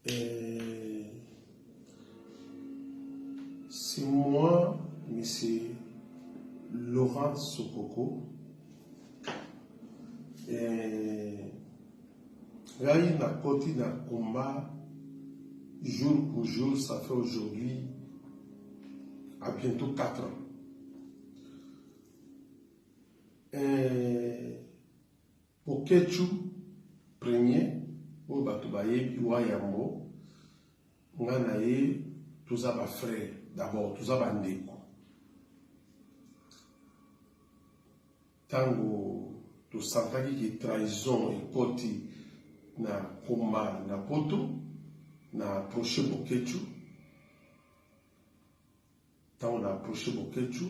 Eh, c'est moi, monsieur Laurent Sokoko. Eh, ngai nakoti na combat jour pour jour, ça fait aujourd'hui à bientôt 4 ans. Eh, Boketshu premier oyo batu bayebi wa yambo nga na ye toza ba frère d'abord toza ba ndeko tango tosantaki ke trahison ekoti na combat na poto na approche Boketshu tango na approche Boketshu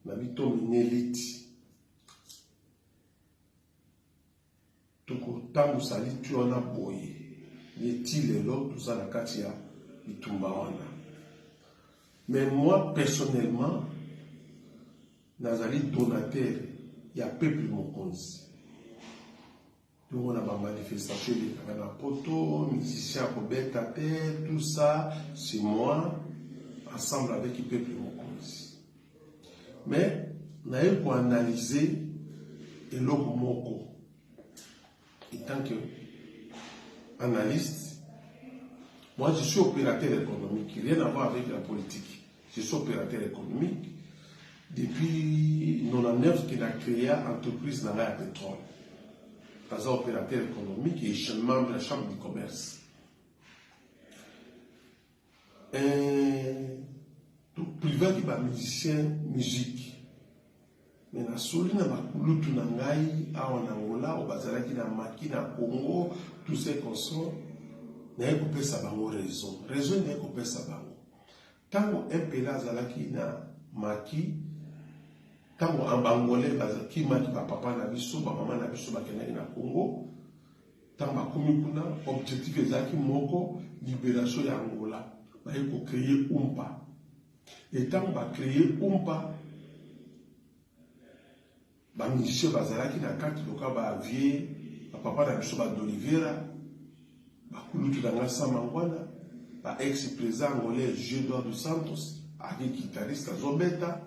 na bito mineliti Tokotambusa liti wana boye ye ti lelo toza na kati ya bitumba wana. Mais moi personnellement nazali donateur ya peuple mokonzi. Tomona ba manifestation elekaka na poto, musicien akobeta te, tout ça c'est moi ensemble avec peuple mokonzi. Mais naye ko analyser eloko moko etant que analyste, moi je suis opérateur économique, rien à voir avec la politique. Je suis opérateur économique depuis 99 que na créa entreprise na ngai ya pétrole. Naza opérateur économique et je suis membre de la chambre du commerce. Eh, to privaki ba musiciens musique mais nasoli na bakulutu na ngai awa na Angola oyo bazalaki na maki na Congo tout ce consort naye kopesa bango raison raison naye kopesa bango ntango mpela azalaki na maki ntango bangolais bakimaki bapapa na biso bamama na biso bakendaki na Congo Tango bakomi kuna, objectif ezalaki moko, liberation ya Angola. Baye ko creer UMPA. Et tango ba creer UMPA, ba musiciens bazalaki na kati loka ba vieux, ba papa na biso ba D'Oliveira, ba kulutu na nga Sama Ngwana, ba ex-président angolais Jeux Eduardo Santos, aki guitariste azobeta,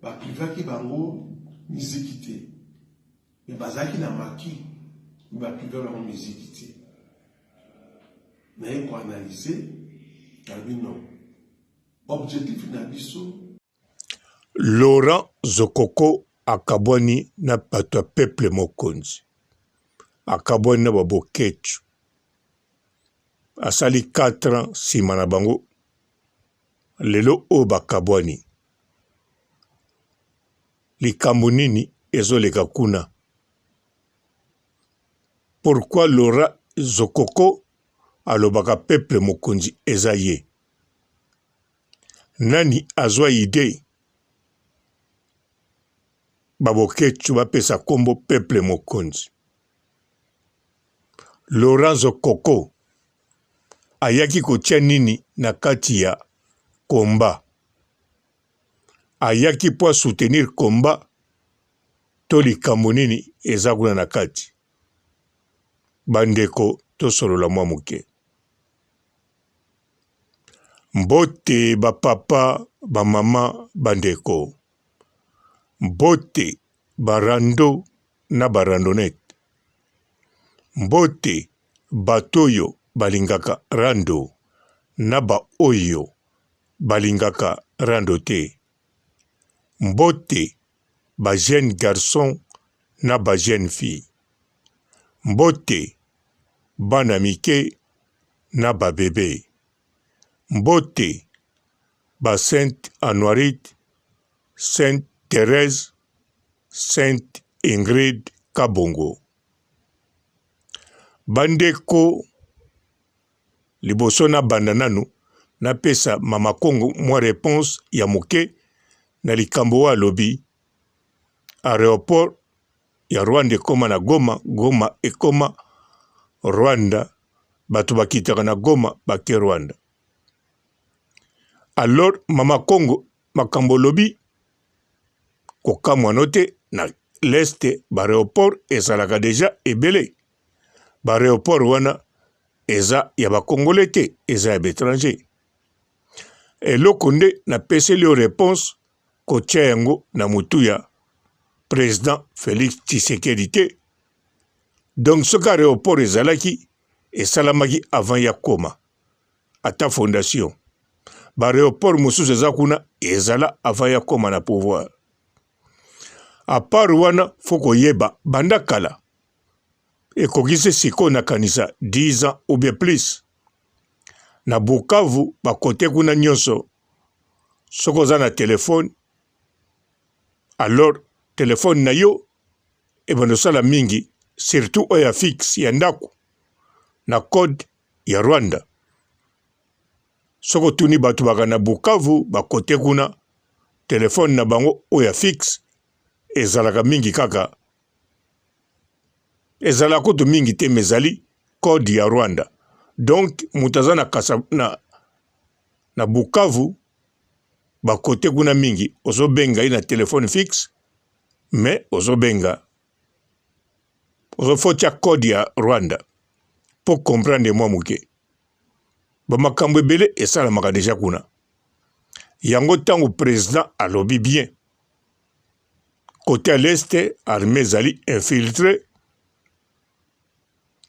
ba privaki bango miziki te. Mais bazalaki na maki mais ba priva bango miziki te. Naye ko analyser nalobi non. Objectif na biso. Laurent Zokoko akabwani na bato ya peuple mokonzi, akabwani na ba Boketshu, asali 4 ans sima na bango, lelo oyo bakabwani. Likambo nini ezoleka kuna? Pourquoi Laura Zokoko alobaka peuple mokonzi eza ye? Nani azwa idee ba Boketshu bapesa kombo peuple mokonzi? Laurent Zokoko ayaki kotia nini na kati ya combat? Ayaki po a soutenir combat to likambo nini eza kuna na kati? Ba ndeko tosolola mwa moke. Mbote ba papa, ba mama, ba ndeko. Mbote ba rando na ba randonnette. Mbote bato oyo balingaka rando na ba oyo balingaka rando te. Mbote ba jeunes garçons na ba jeunes filles. Mbote bana mike na ba bebes. Mbote ba Sainte Anuarite, Sainte Therèse, Sainte Ingrid Kabongo. Bandeko Liboso nabanda nanu napesa mama kongo mwa reponse ya moke na likambo oyo alobi aeroport ya Rwanda ekoma na Goma, Goma ekoma Rwanda, bato bakitaka na Goma bake Rwanda. Alors mama Kongo makambo olobi kokamwa no te na l'est ba aeroport ezalaka deja ebele ba aeroport wana. eza ya ba congolais te, eza ya ba etranger. Eloko nde napeseli yo reponse kotia yango na mutu ya president Felix Tshisekedi te. Donc soki aeroport ezalaki esalamaki avant ya koma ata fondation. Ba aeroport mosusu eza kuna ezala avant ya koma na pouvoir. A part wana faut koyeba banda kala ekokisi sikoyo nakanisa 10 ans ou bien plus na Bukavu bakote kuna nyonso soki oza na telefone alors telefone na yo ebanda osala mingi surtout oyo ya fixe ya ndako na code ya Rwanda. Soki otuni bato baka na Bukavu bakote kuna telefone na bango oyo ya fixe ezalaka mingi kaka ezalaka kutu mingi te mais ezali code ya Rwanda. Donc moto aza na, kasa, na, na Bukavu bakote kuna mingi ozobenga ye na telefone fixe mais ozobenga ozofotia code ya Rwanda po comprendre mwa moke bamakambo ebele esalamaka deja kuna yango ntango president alobi bien Cote ya l'est armee ezali infiltre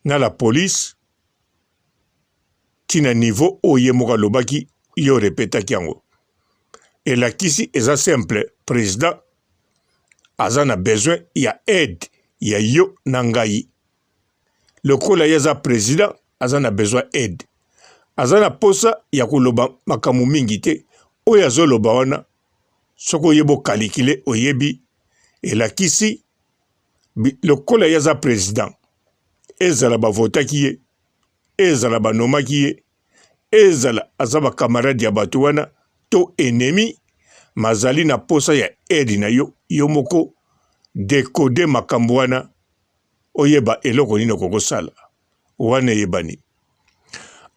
na la police ti na niveau oyo ye moko alobaki yo repetaki yango elakisi eza simple president aza na besoin ya aide ya yo na ngai lokola ye aza president aza na besoin aide aza na posa ya koloba makambo mingi te oyo azoloba wana soki oyebi okalikile oyebi elakisi lokola ye aza president ezala bavotaki ye ezala banomaki ye ezala aza bakamarade ya bato wana to ennemi mazali na posa ya aide na yo yo moko dekode makambo wana oyeba eloko nini okokosala wana eyebani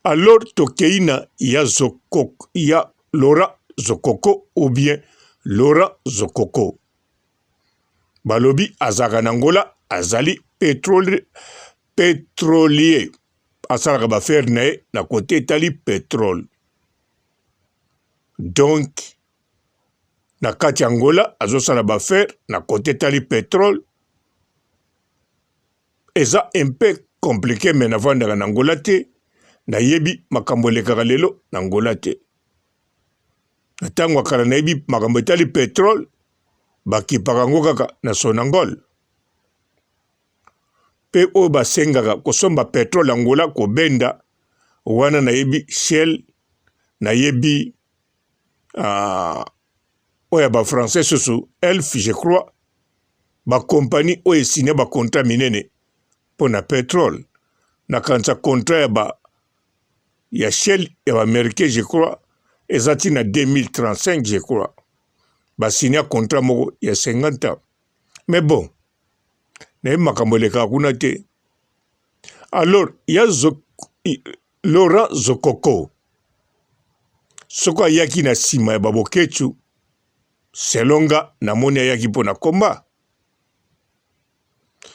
alors tokei na ya zokoko ya Laurent Zokoko ou bien Laurent Zokoko balobi azalaka na Angola azali petrole petrolier asalaka bafere na ye na kote etali petrole donc na kati ya Angola azosala bafere na kote etali petrole Eza un peu complique mais navandaka na Angola te, nayebi makambo elekaka lelo na Angola te. Na tango ya kala nayebi makambo etali petrole bakipaka yango kaka na Sonangol pe oyo basengaka kosomba petrole Angola kobenda wana nayebi Shell, nayebi uh, oyo ya ba français susu elf je crois ba compagnie oyo esigne ba contrat minene mpo na petrole nakanisa contrat ya ba ya Shell ya ba américain je crois eza ti na 2035 je crois basigne contrat moko ya 50 ans mais bon nayebi makambo elekaka kuna te alors ya Laurent Zokoko soki ayaki na nsima ya baboketshu selon nga namoni ayaki mpo na komba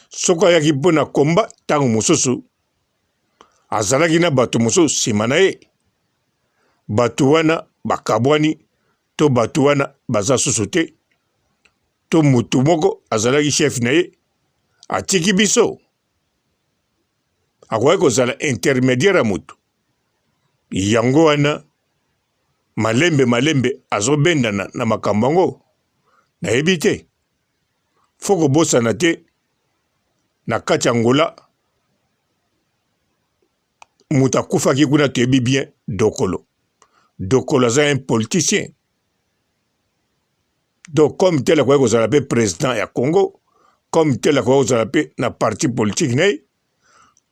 soki ayaki mpo na komba ntango mosusu azalaki na bato mosusu nsima na ye bato wana bakabwani to bato wana baza susu te to motu moko azalaki chef na ye atiki biso akoki kozala intermediaire ya motu yango wana malembe malembe azobendana na makambo yango nayebi te fo kobosana te na kati ya Angola moto akufaki kuna toyebi bien Dokolo Dokolo aza un politicien donc comme tel akoki kozala mpe président ya Congo comme tel akoki kozala mpe na parti politique na ye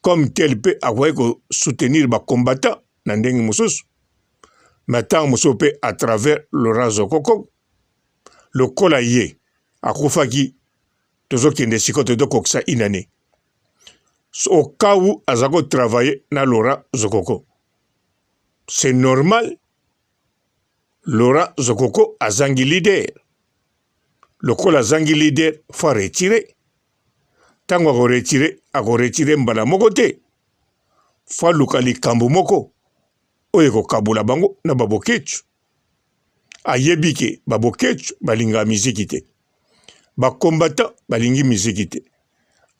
comme tel mpe akoki kosoutenir bacombattant na ndenge mosusu mais ntango mosusu mpe à travers Laurent Zokoko lokola ye akufaki tozokende sikoyo tozokokisa une année au cas où aza kotravaille na Laurent Zokoko c'est normal Laurent Zokoko azangi leader lokola azangi leader faut retire ntango akoretire akoretire mbala moko te. Faut aluka likambo moko oyo ekokabola bango na ba Boketshu. Ayebi ke ba Boketshu balingaka miziki te, ba combattants balingi miziki te.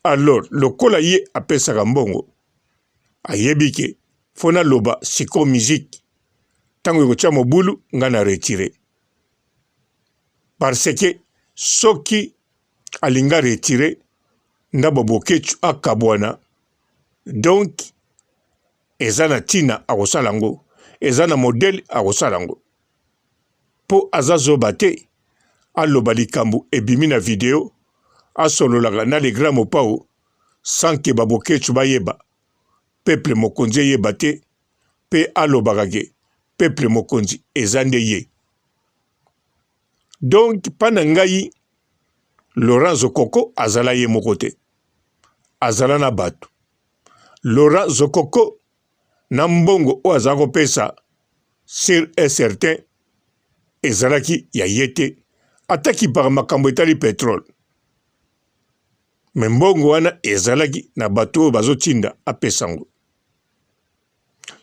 Alors lokola ye apesaka mbongo, ayebi ke faut naloba sikoyo miziki tango ekotia mobulu nga na retirer. Parce que soki alingi a retirer na ba Boketshu akabwana donc eza na tina akosala yango, eza na modèle akosala yango po aza zoba te aloba likambo ebimi na video asololaka na le grand Mopao sans que ba Boketshu bayeba, peuple mokonzi eyeba te pe alobaka ke peuple mokonzi eza nde ye. Donc pa na ngai Laurent Zokoko azala ye moko te, azala na bato. Laurent Zokoko na mbongo oyo azala kopesa sur et certain ezalaki ya ye te, ata kipaka makambo etali petrole, me mbongo wana ezalaki na bato oyo bazotinda apesa yango.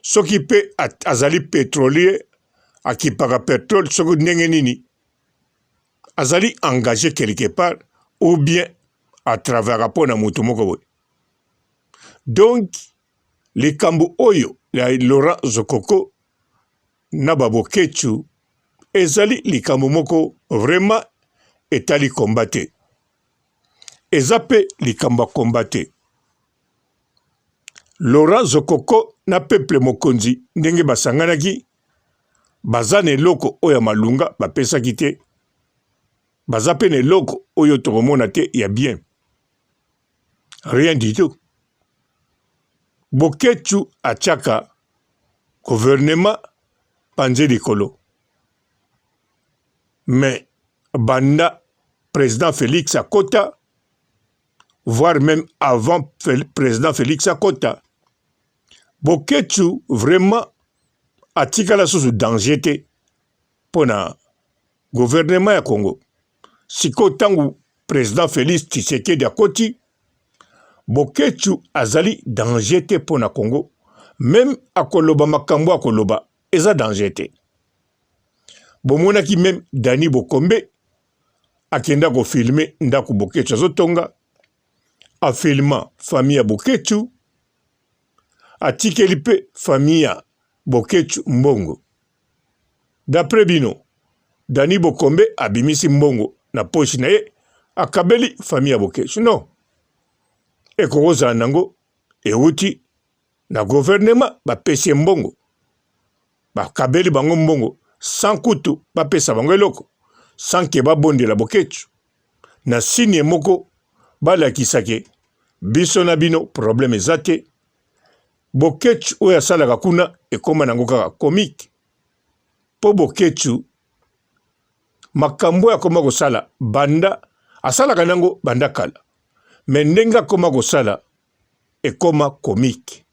Soki pe azali petrolier akipaka petrole soki ndenge nini azali engage quelque part ou bien a travaillaka mpo na moto moko boye. Donc likambo oyo ya Laurent Zokoko na ba Boketshu ezali likambo moko vraiment etali combat te, eza pe likambo ya combat te. Laurent Zokoko na peuple mokonzi ndenge basanganaki baza na eloko oyo ya malunga bapesaki te, baza pe na eloko oyo tokomona te ya bien, rien du tout. Boketshu atiaka gouvernement panze likolo mais banda president Felix akota voire meme avant president Felix akota Boketshu vraiment atikala susu danger te pona gouvernement ya Congo. Sikoyo tango president Felix Tshisekedi akoti, Boketshu azali danger te pona Congo, meme akoloba makambo akoloba eza danger te. Bomonaki meme Dany Bokombe akenda ko filmer ndaku Boketshu azotonga, a filma famille ya Boketshu, atikeli pe famille ya Boketshu mbongo. D'après bino, Dany Bokombe abimisi mbongo na poche na ye akabeli famille ya Boketshu? Non, ekoki kozala nango ewuti na gouvernement bapesi ye mbongo, bakabeli bango mbongo sans kutu bapesa bango eloko, sans ke babondela Boketshu na signe moko balakisa ke biso na bino problème eza te. Boketshu oyo asalaka kuna ekoma nango kaka comique po Boketshu makambo oyo akoma kosala banda asalaka nango banda kala, mais ndenge akoma kosala ekoma comique.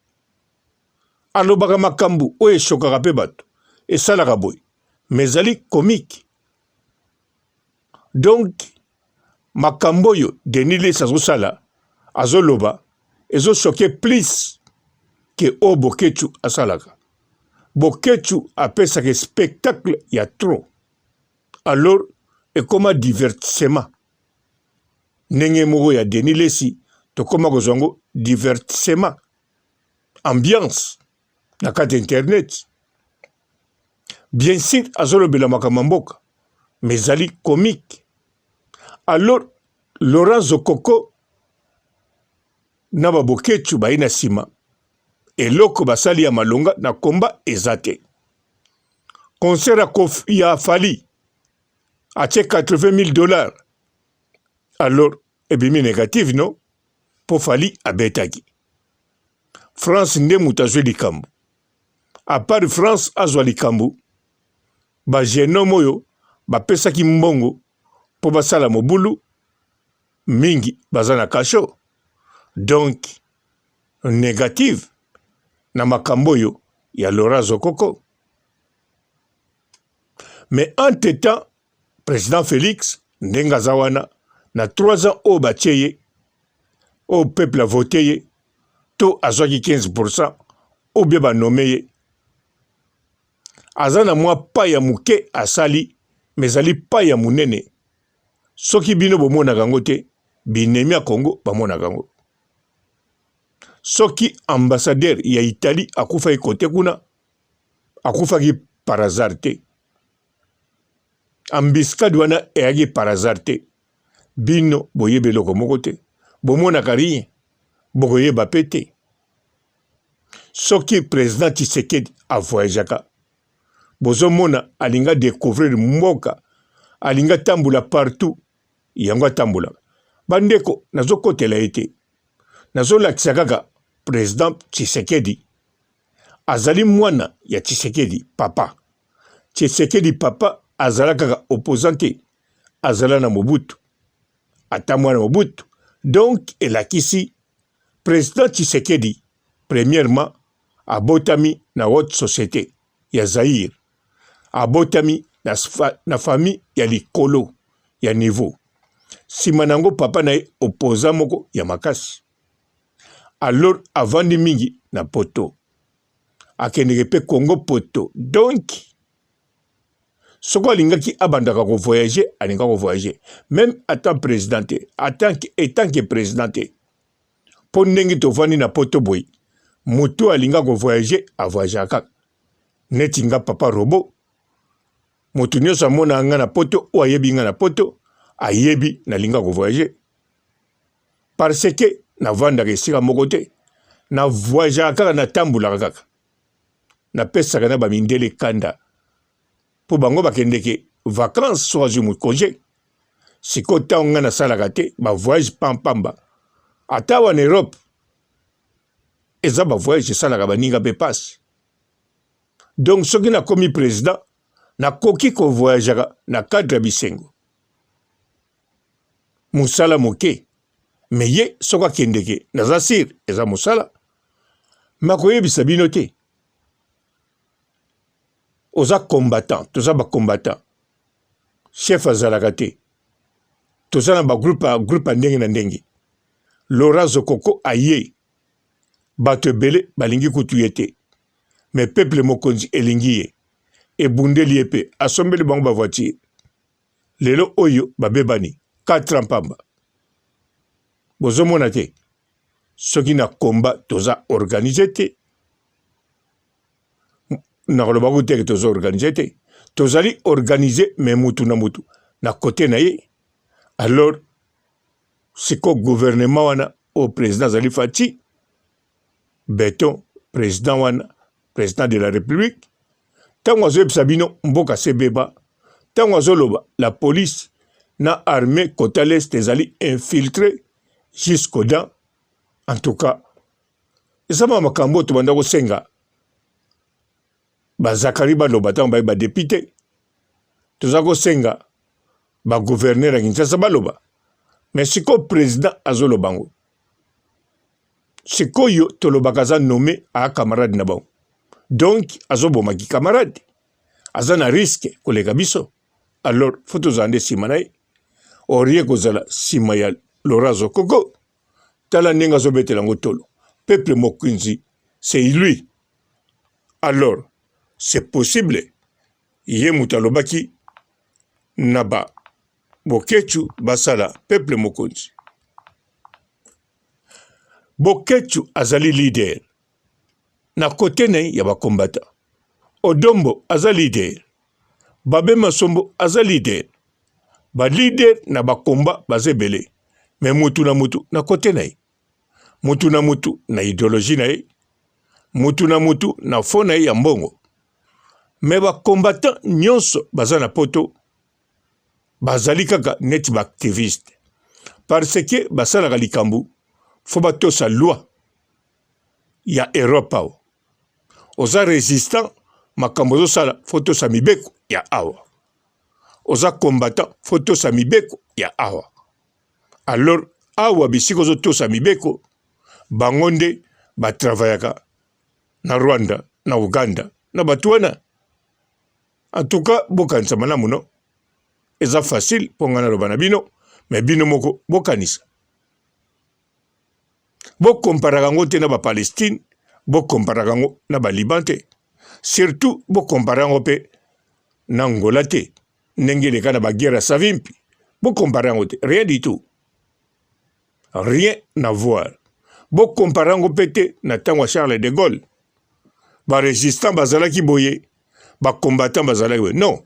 Alobaka makambo oyo eshokaka pe bato, esalaka boye mais ezali comique. Donc makambo oyo Denis Lessi azosala azoloba ezo choquer plus que oyo Boketshu asalaka. Boketshu apesaka spectacle ya trop alors ekoma divertissement ndenge moko ya Denis Lessi tokoma kozwa yango divertissement ambiance na kati ya internet. Bien sur azolobela makambo ya mboka mais ezali comique. Alors Laurent Zokoko na ba Boketshu baye na sima eloko basali ya malonga na combat eza te. Concert ya Koffi ya Fally atie 80 000 dollars alors ebimi negative non po Fally abetaki. France nde moto azwi likambo. A part France azwa likambo, ba jeune homme oyo bapesaki mbongo mpo basala mobulu mingi baza na cachot. Donc negative na makambo oyo ya Laurent Zokoko. Mais entre temps president Felix ndenge aza wana na 3 ans oyo batie ye oyo peuple a vote ye to azwaki 15% Ou bien ba nomme ye. Aza na mwa pas ya moke asali mais ezali pas ya monene. Soki bino bomonaka yango te, binemi ya Congo bamonaka yango. Soki ambassadeur ya Italie akufaki kote kuna, akufaki par hasard te. Embuscade wana eyaki par hasard te. Bino boyebi eloko moko te, bomonaka rien, bokoyeba pe te. Soki president Tshisekedi a voyageaka, bozomona alinga decouvrir mboka, alinga tambola partout, yango atambolaka. Bandeko, nazokotela ye te, nazolakisa kaka president Tshisekedi azali mwana ya Tshisekedi papa. Tshisekedi papa azala kaka opposant te, azala na Mobutu, ata mwana Mobutu. Donc elakisi President Tshisekedi premièrement abotami na haute societe ya Zaïre, abotami na, na famille ya likolo ya niveau. Sima na yango papa na ye opposant moko ya makasi. Alors avandi mingi na poto, akendeke pe Congo poto. Donc soki alingaki abandaka ko voyager, alingaka ko voyager meme ata president te, etant que president te. Mpo ndenge tovandi na poto boye, moto alinga ko voyager avoyageaka kaka. Neti nga papa robot, moto nyonso amonaka nga na poto oyo ayebi nga na poto ayebi nalinga ko voyager parce que navandaka esika moko te, na voyageaka kaka, natambolaka kaka, napesaka na bamindele kanda mpo bango bakendeke vacances soki azwi mokonje. Sikoyo ntango ngai nasalaka te ba voyage pampamba, ata awa na Europe eza ba voyage esalaka baninga mpe pasi. Donc soki nakomi president nakoki ko voyageaka na cadre ya bisengo, mosala moke me ye soki akendeke naza sire eza mosala makoyebisa bino te. Oza combattant, toza ba combattant, chef azalaka te, toza na ba groupe groupe ya ndenge na ndenge. Laura Zokoko aye, bato ebele balingi kutu ye te, mais peuple mokonzi elingi ye, ebundeli ye pe asombeli bango ba voiture. Lelo oyo babebani 4 ans pamba, bozomona te soki na combat toza organise te. Nakoloba kutu te ke toza organise te, tozali organise mais mutu na mutu na kote na ye. Alors siko gouvernement wana oyo president azali Fatshi beton, president wana president de la republique, ntango azoyebisa bino mboka sebeba, ntango azoloba la police na armée kota l'est ezali infiltré jusqu'aux dents, en tout cas eza ba makambo oyo tobanda kosenga ba Zakari baloba ntango baye ba depute, toza kosenga ba gouverneur ya Kinshasa baloba, mais sikoyo president azoloba yango sikoyo tolobaka aza nomme a camarade na bango, donc azoboma ki camarade, aza na risque koleka biso, alors faut tozala nde nsima na ye, orie kozala nsima ya Laurent Zokoko. Tala ndenge azobetela yango tolo. Peuple mokonzi, c'est lui. Alors, c'est possible ye moto alobaki na ba Boketshu basala peuple mokonzi. Boketshu azali leader na kote na ye ya ba combattants. Odombo aza leader. Babe Masombo aza leader. Ba leader na ba combat baza ebele. Mais mutu na mutu na kote na ye. Mutu na mutu na ideologie na ye. Mutu na mutu na fond na ye ya mbongo. Mais ba combattants nyonso baza na poto bazali kaka neti ba activistes. Parce que basalaka likambo faut batosa loi ya Europe awa. Oza resistant makambo ozosala faut tosa mibeko ya awa. Oza combattant faut tosa mibeko ya awa. Alors awa bisika ozotosa mibeko bango nde ba travaillaka na Rwanda na Uganda na bato wana. En tout cas bokanisa malamu no, eza facile mpo ngai naloba na bino, mais bino moko bokanisa. Bo comparaka yango te na ba Palestine, Bo comparaka yango na ba Liban te. Surtout bo comparer yango mpe na Angola te. Ndenge eleka na ba guerre ya Savimbi. Bo comparer yango te. Rien du tout. Rien à voir. Bo comparer yango mpe te na ntango ya Charles de Gaulle. Ba résistants bazalaki boye, ba combattants bazalaki boye. Non.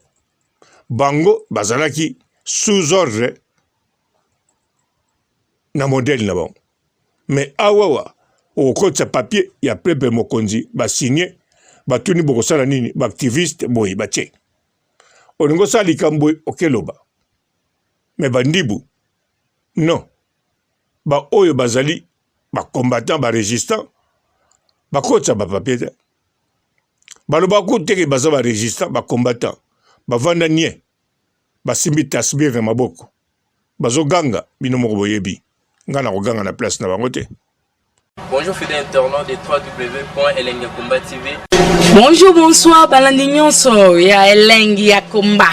Bango bazalaki sous ordre na modèle na bango. Mais awawa okokotisa papier ya peuple mokonzi ba signe batuni bokosala nini ba activiste boye batie. Olingi osala likambo boye okeloba. Mais bandibu non. Ba oyo bazali ba combattants ba résistants bakotisa ba papier te. Balobaka kutu te ke baza ba résistants ba combattants bavanda nie basimbi tasbir na maboko bazoganga bino moko boyebi ngai nakoganga na place na bango te. Bonjour fidèle internaute de www.elengiyakomba TV. Bonjour, bonsoir, balandi nyonso ya Elengi ya Komba.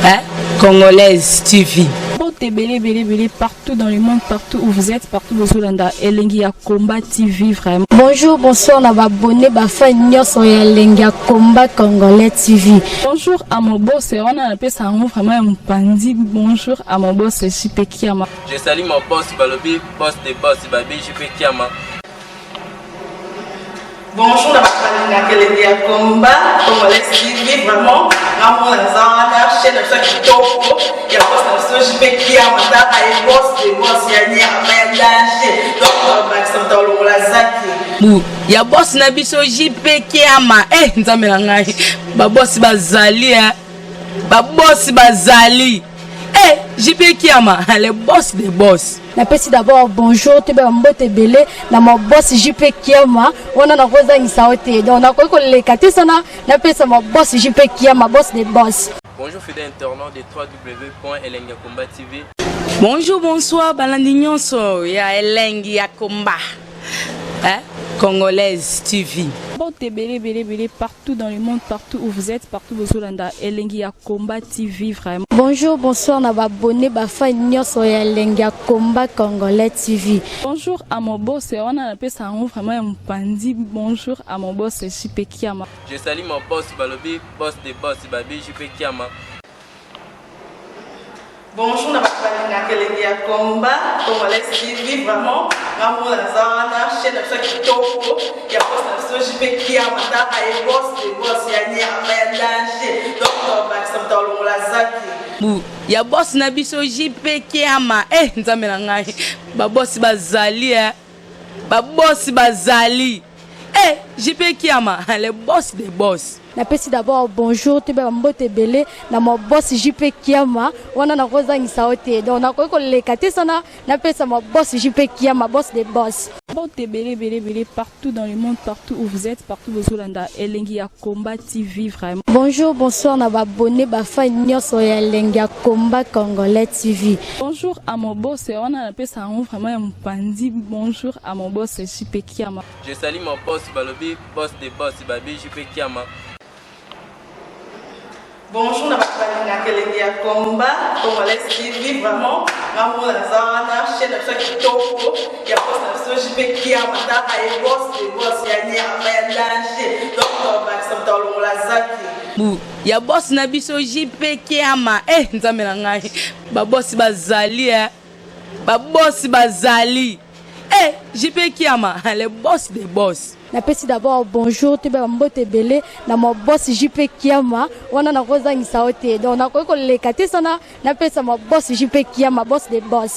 Hein? Congolaise TV. Mbote ebele ebele ebele partout dans le monde, partout où vous êtes, partout bozolanda Elengi ya Combat TV vraiment. Bonjour, bonsoir na ba abonné ba fan nyonso ya Elengi ya Combat Congolais TV. Bonjour à mon boss, wana napesa yango vraiment ya mopanzi. Bonjour à mon boss JP Kiama. Je salue mon boss balobi boss de boss babi JP Kiama. Bonjour na bato balingaka elengi ya combat congolais TV vraiment ngamona naza wana chaîne na biso ya kitoko ya boss na biso JP Kiama tala ye boss de boss ya nyama ya danger donc bakisa moto alongola zaki Bu ya boss na biso JP Kiama eh nzambe na ngai ba boss bazali eh ba boss bazali eh JP Kiama le boss de boss. Napesi d'abord bonjour toyeba ba mbote ebele na ma boss JP Kiama wana nakozangisa yo te donc nakoki koleka te sana napesa ma boss JP Kiama boss de boss. Bonjour fidèle internaute de www.elengiyakomba TV. Bonjour, bonsoir, balandi nyonso ya Elengi ya Komba. Hein? Congolaise TV. Mbote ebele ebele ebele partout dans le monde, partout où vous êtes, partout bozolanda Elengi ya Combat TV vraiment. Bonjour, bonsoir na ba abonné ba fan nyonso ya Elengi ya Combat Congolais TV. Bonjour à mon boss, wana napesa yango vraiment ya mopanzi. Bonjour à mon boss JP Kiama. Je salue mon boss balobi boss de boss babi JP Kiama. Bonjour na bato balingaka elengi ya combat congolais TV vraiment ngamona naza wana chaîne na biso ya kitoko ya boss na biso JP Kiama tala ye boss de boss ya nyama ya danger donc bakisa moto alongola zaki. Bu ya boss na biso JP Kiama eh nzambe na ngai ba boss bazali eh ba boss bazali eh JP Kiama le boss de boss. Napesi d'abord bonjour toyeba ba mbote ebele na ma boss JP Kiama wana nakozangisa yo te donc nakoki koleka te sana napesa ma boss JP Kiama boss de boss. Mbote ebele ebele ebele partout dans le monde, partout où vous êtes, partout bozolanda Elengi ya Combat TV vraiment. Bonjour, bonsoir na ba abonné ba fan nyonso ya Elengi ya Combat Congolais TV. Bonjour à mon boss, wana napesa yango vraiment ya mopanzi. Bonjour à mon boss JP Kiama. Je salue mon boss balobi boss de boss babi JP Kiama. Bonjour na bato balingaka elengi ya combat congolais TV vraiment ngamona naza wana chaîne na biso ya kitoko ya boss na biso JP Kiama tala ye boss de boss ya nyama ya danger donc bakisa moto alongola zaki. Bu ya boss na biso JP Kiama eh nzambe na ngai ba boss bazali eh ba boss bazali eh JP Kiama le boss de boss. Napesi d'abord bonjour toyeba ba mbote ebele na ma boss JP Kiama wana nakozangisa yo te donc nakoki koleka te sana napesa ma boss JP Kiama boss de boss.